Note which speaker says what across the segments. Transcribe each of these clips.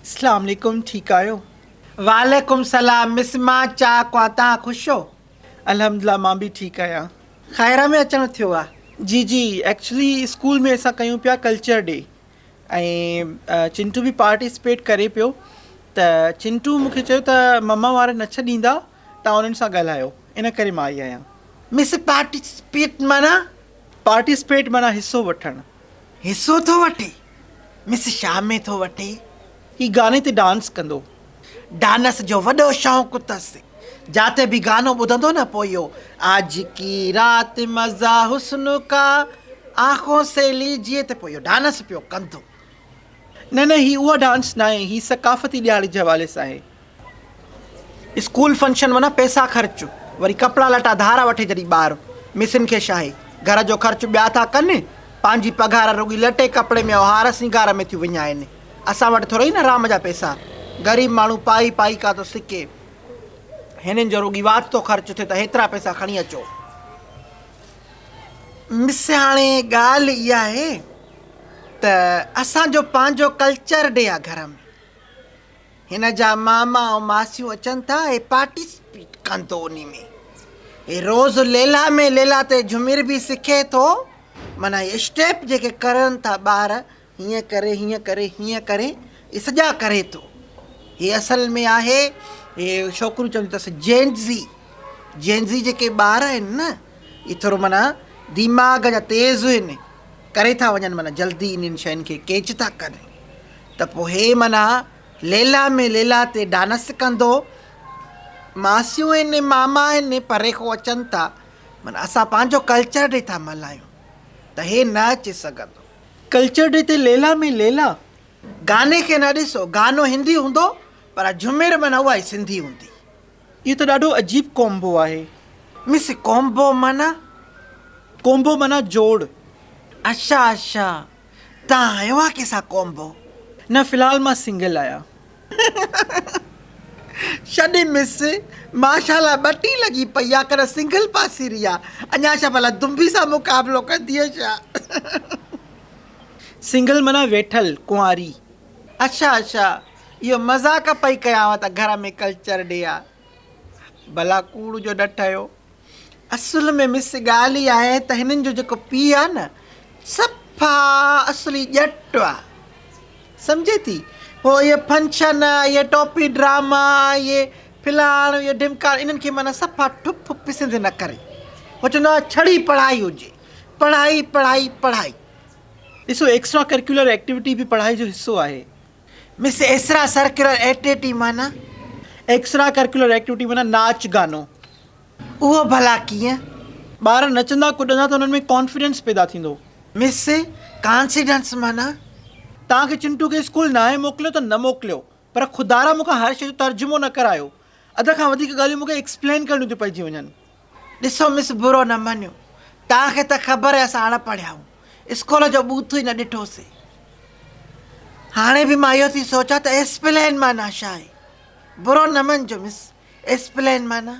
Speaker 1: اسلام عليڪم ٺيڪ آهيو. وعليڪم سلام مس مان چاڪ آ تهان خوش هو. الحمدلله مان به ٺيڪ آهيان. خير ۾ اچڻ ٿيو آ. جي جي ايڪچولي اسڪول ۾ اسان ڪيون پيا ڪلچر ڊي ۽ چنٽو به پارٽيسپيٽ ڪري پيو ته چنٽو مون کي چيو ته مما وارا نه ڇڏيندا تان انهن سان ڳالهايو ان ڪري مان آئي آهيان. مس پارٽيسپيٽ معنيٰ؟ پارٽيسپيٽ معنيٰ حصو وٺڻ. حصو ٿو وٺي؟ مس شا ۾ ٿو وٺي؟ هي گاني تي ڊانس ڪندو. ڊانس جو وڏو شوق اٿس. جاتي به گانو ٻڌندو نه پوء اهو آج ڪي رات مزا حسن ڪا آنکون سي ليجيي تي پوء اهو ڊانس پيو ڪندو. نه نه هي اها ڊانس ناهي هي ثقافتي ڏهاڙي جي حوالي سان آهي. اسڪول فنڪشن معنيٰ پئسا خرچ، وري ڪپڙا لٽا ڌارا وٺي جڏهن ٻار مسن کي شاهي گهر جو خرچ ٻيا ٿا ڪن، پنهنجي پگهار رڳي لٽي ڪپڙي ۾ ۽ هار سينگار ۾ ٿيون وڃائن. اسان وٽ ٿورئي نه رام جا پئسا، غريب ماڻهو پائي پائي ڪا ٿو سڪي. هنن جو رڳي وات ٿو خرچ ٿئي ته هيترا پئسا کڻي اچو. مس هاڻي ڳالهه اها آهي ته اسان جو پنهنجو ڪلچر ڊي آ گهر ۾. هن جا ماما ۽ ماسيون اچن ٿا هي پارٽيسپيٽ ڪندو انهي ۾ هي روز ليلا ۾ ليلا تي جهمر به سکي ٿو معنيٰ هي اسٽيپ جيڪي ڪرن ٿا ٻار هيئن ڪري هيئن ڪري هيئن ڪري هي سڄا ڪري ٿو هي اصل ۾ آهي هي ڇوڪريون چونديون اٿس جينزي جينزي جيڪي ٻار آهن نه هي ٿورو معنيٰ دماغ جا تيز آهن ڪري ٿا وڃن معنيٰ جلدي انهن شين کي ڪيچ ٿا ڪن ته پوء هي معنيٰ ليلا ۾ ليلا تي ڊانس ڪندو. ماسيون آهن، ماما آهن، پري کان اچن ٿا. معنيٰ اسان پنهنجو ڪلچر ڊي ٿا ملهايون ته هي نه اچي سگهندو. ڪلچر ڊي تي ليلا ۾ ليلا. گاني کي نه ڏسو، گانو هندي هوندو پر جهمر معنيٰ اها ئي سنڌي هوندي. اهو ته ڏاڍو عجيب ڪومبو آهي. مس ڪومبو معنيٰ؟ ڪومبو معنيٰ جوڙ. اڇا اڇا تان آيو آ ڪنهن سان ڪومبو؟ نه في الحال مان سنگل آهيان. ڇڏ مس، ماشاءالله ٻٽي لڳي پئي آ ڪڏهن سنگل پاسيري آ، اڃا ڇا ڀلا دنبي سان مقابلو ڪندينء ڇا؟ سنگل معنيٰ ويٺل، ڪنواري. اڇا اڇا اهو مذاق پئي ڪيانو ته گهر ۾ ڪلچر ڊي آ. ڀلا ڪوڙ جو نه ٺهيو. اصل ۾ مس ڳالهه اها آهي ته هنن جو جيڪو پيء آ نه صفا اصلي ڄٽ آ. سمجهي ٿي. هو اهي فنڪشن، اهي ٽوپي ڊراما، اهي فلاڻ، اهي ڍمڪاڻ انهن کي معنيٰ صفا ٺپ پسند نه ڪري. هو چوندو آ ڇڙي پڙهائي هجي. پڙهائي پڙهائي پڙهائي. ڏسو ايڪسٽرا ڪريڪيولر ايڪٽيوٽي به پڙهائي جو حصو آهي. مس ايڪسٽرا سرڪيولر ايڪٽيوٽي معنيٰ؟ ايڪسٽرا ڪريڪيولر ايڪٽيوٽي معنيٰ ناچ گانو. اهو ڀلا ڪيئن؟ ٻار نچندا ڪڏندا ته انهن ۾ ڪانفيڊنس پيدا ٿيندو. مس ڪانسيڊنس معنيٰ؟ توهان کي چنٽو کي اسڪول ناهي موڪليو ته نه موڪليو پر خدارا مون کان هر شيء جو ترجمو نه ڪرايو. اڌ کان وڌيڪ ڳالهيون مون کي ايڪسپلين ڪرڻيون ٿيون پئجي وڃن. ڏسو مس برو نه مڃو توهان کي ته خبر آهي اسان اڻ پڙهيا آهيون اسڪول جو ٻوٿ ئي نه ڏٺوسين. هاڻي به مان اهو ٿي سوچان ته ايسپلين معنيٰ ڇا آهي؟ برو نه مڃجو مس ايسپلين معنيٰ.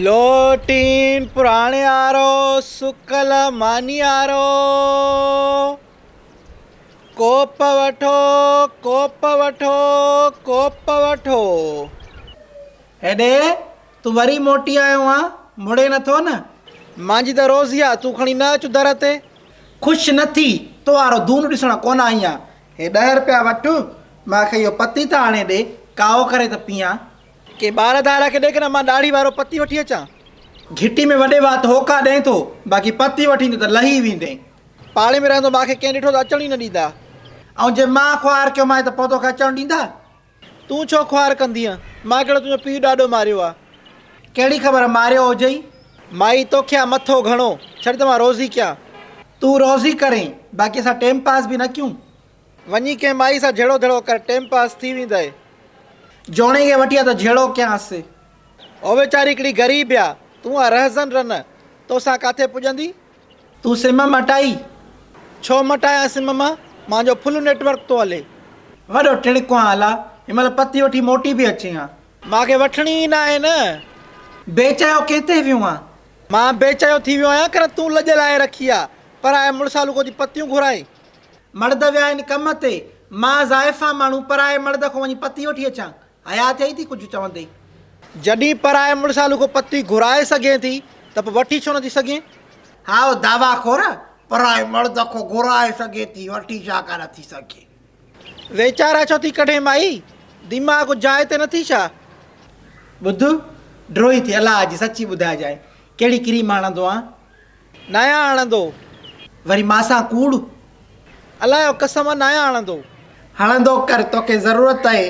Speaker 1: لوٽين پراڻي آرو سڪل ماني آرو ڪوپ وٺو ڪوپ وٺو ڪوپ وٺو. هيڏي تون وري موٽي آيو آن، مڙين نٿو نه؟ مانجي ته روزي آ، تون کڻي نه اچ در تي. خوش نه ٿي، تو وارو دون ڏسڻ ڪونه آئي آن. هي ڏهه رپيا وٺ، مان کي اهو پتي ته آڻي ڏي، ڪائو ڪري ته پيئان. ڪنهن ٻار ڌار کي ڏي ڪنه مان ڏاڙهي وارو پتي وٺي اچان. گهٽي ۾ وڏي وات هوڪا ڏئين ٿو، باقي پتي وٺي ايندين ته لهي ويندين. پاڙي ۾ رهندو مان کي ڪنهن ڏٺو ته اچڻ ئي نه ڏيندا. ۽ جي مان خوار ڪيومانء ته پوء توکي اچڻ ڏيندا؟ تون ڇو خوار ڪندينء؟ مان ڪهڙو تنهنجو پيء ڏاڏو ماريو آ؟ ڪهڙي خبر ماريو هجئي؟ مائي توکي آ مٿو گهڻو، ڇڏ ته مان روزي ڪيان. تون روزي ڪرين، باقي اسان ٽيم پاس به نه ڪيون. وڃي ڪنهن مائي سان جهيڙو ڌيڙو ڪر، ٽيم پاس ٿي ويندئي. جوڻي کي وٺي آ ته جهيڙو ڪيانس. او ويچاري هڪڙي غريب آ، تون آ رهزن رن، توسان ڪاٿي پڄندي؟ تون سم مٽائي؟ ڇو مٽايان سم مان؟ مانجو فل نيٽ ورڪ ٿو هلي. وڏو ٽڻڪو آن الا، هن مهل پتي وٺي موٽي به اچين ها. مان کي وٺڻي ئي ناهي نه. بي چيو ڪنهن تي ويو آن؟ مان بي چيو ٿي ويو آهيان ڪر تون لڄ لاهي رکي آ، پرائي مڙسالو ڪو ٿي پتيون گهرائين. مرد ويا آهن ڪم تي، مان زائفان ماڻهو پرائي مرد کان وڃي پتي وٺي اچان؟ حيا ٿئي ٿي ڪجهه چوندي. جڏهن پرائي مڙسالو کان پتي گهرائي سگهين ٿي ته پوء وٺي ڇو نٿي سگهين؟ هائو دعويٰ خور، پرائي مرد کان گهرائي سگهين ٿي، وٺي ڇا ڪا نٿي سگهين؟ ويچارا ڇو ٿي ڪڍين مائي، دماغ جاء تي نٿي ڇا؟ ٻڌ، ڊوهي ٿي الله جي سچي ٻڌائجانء، ڪهڙي ڪريم هڻندو آن؟ ناهيان هڻندو. وري مان سان ڪوڙ؟ الله جو قسم آ ناهيان هڻندو. هڻندو ڪر، توکي ضرورت آهي.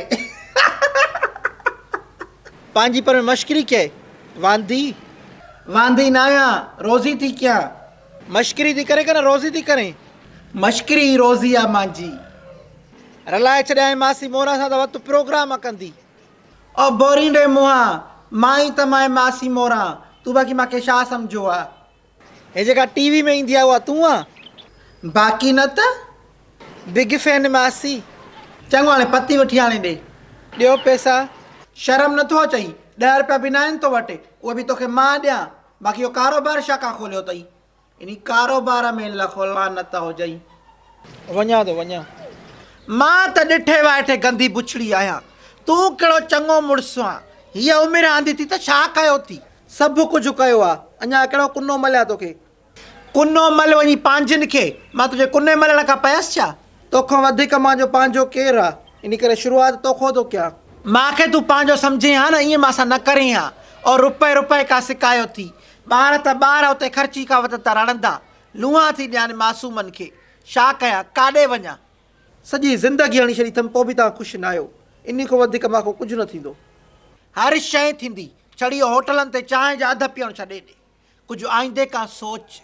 Speaker 1: پنهنجي پر ۾ مشڪري ڪئي. واندي؟ واندي ناهيان، روزي ٿي ڪيان. مشڪري ٿي ڪرين ڪنه روزي ٿي ڪرين؟ مشڪري ئي روزي آ مانجي. رلائي ڇڏيائين ماسي موران سان ته وت پروگرام ڪندي. او بورينڊي منهان، مان ئي ته مائي ماسي موران، تون باقي مان کي ڇا سمجهيو آ؟ هي جيڪا ٽي وي ۾ ايندي آ اها تون آن؟ باقي نه ته بگ فين ماسي. چڱو هاڻي پتي وٺي آڻي ڏي. ڏيو پئسا. شرم نٿو اچئي، ڏهه رپيا به ناهن تو وٽ، اهي به توکي مان ڏيان، باقي اهو ڪاروبار ڇا کان کوليو اٿئي؟ انهي ڪاروبار ۾ لک لعنت هجئي. وڃان ٿو وڃان. مان ته ڏٺي وائٺي گندي بڇڙي آهيان. تون ڪهڙو چڱو مڙس آن. هيء عمر آندي ٿي ته ڇا ڪيو ٿي؟ سڀ ڪجهه ڪيو آ. اڃا ڪهڙو ڪنو مليا توکي؟ ڪنو مل وڃي پنهنجن کي. مان تنهنجي ڪني ملڻ کان پيس ڇا؟ توکان وڌيڪ مانجو پنهنجو ڪير آ؟ انهي ڪري شروعات توکان ٿو ڪيان. مان کي تون پنهنجو سمجهين ها نه ائين مان سان نه ڪرين ها. او رپئي رپئي کان سڪايو ٿي. ٻار ته ٻار اتي خرچي کان وڌ ته رڙندا. لونئان ٿي ڏيان معصومن کي. ڇا ڪيان، ڪاڏي وڃان؟ سڄي زندگي هڻي ڇڏي اٿم پوء به توهان خوش ناهيو. انهي کان وڌيڪ مان کان ڪجهه نه ٿيندو. هر شيء ٿيندي. ڇڙي اهو هوٽلن تي چانهه جا اڌ پيئڻ ڇڏي ڏي. ڪجهه آئيندي کان سوچ.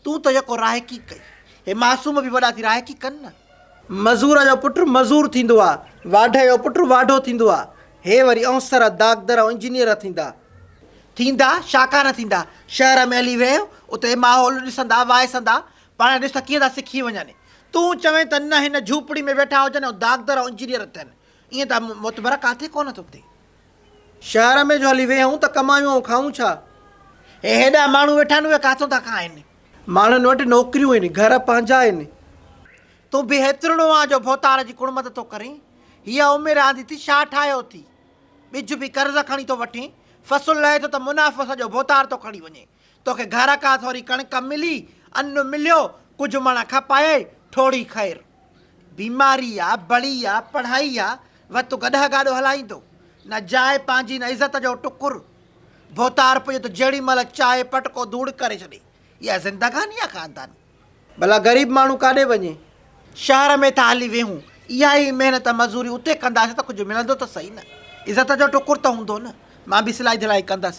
Speaker 1: تون ته يڪو راهڪي ڪئي. هي معصوم به وڏا ٿي راهڪي ڪن نه. مزور جو پٽ مزور ٿيندو آ. واڍي جو پٽ واڍو ٿيندو آ. هي وري اونسر، داڪدر ۽ انجنيئر ٿيندا. ٿيندا، ڇا ڪانه ٿيندا. شهر ۾ هلي ويهه، اتي ماحول ڏسندا، وائسندا، پاڻ ڏس ته ڪيئن ٿا سکي وڃن. تون چوين ته نه هن جهوپڙي ۾ ويٺا هجن ۽ داڪدر ۽ انجنيئر ٿين. ائين ته معتبر ڪاٿي ڪونه ٿو ٿئي. شهر ۾ جو هلي ويهون ته ڪمايون ۽ کائون ڇا؟ هي هيڏا ماڻهو ويٺا آهن، اهي ڪاٿون ٿا کائن؟ ماڻهن وٽ نوڪريون آهن، گهر پنهنجا آهن. تون به هيترڙو آن جو ڀوتار جي ڪڙمت ٿو ڪرين. هيء عمر آندي ٿي، ڇا ٺاهيو ٿي؟ ٻج به قرض کڻي ٿو وٺين، فصل لهي ٿو ته منافعو سڄو ڀوتار ٿو کڻي وڃي. توکي گهر کان ٿوري ڪڻڪ ملي، ان مليو، ڪجهه مڻ کپايئي، ٺوڙهي خير. بيماري آ، بڙي آ، پڙهائي آ، وت گڏهه گاڏو هلائيندو. نه جاء پنهنجي نه عزت جو ٽڪر. ڀوتار پڄي ته جهڙي مهل چاهي پٽڪو ڌوڙ ڪري ڇڏي. اها زندگاني آ خانداني. ڀلا غريب ماڻهو ڪاڏي وڃي؟ شهر ۾ ٿا هلي ويهون. اها ئي محنت مزوري اتي ڪنداسين ته ڪجهه ملندو ته سهي نه. عزت جو ٽڪر ته هوندو نه. مان به سلائي ڌلائي ڪندس.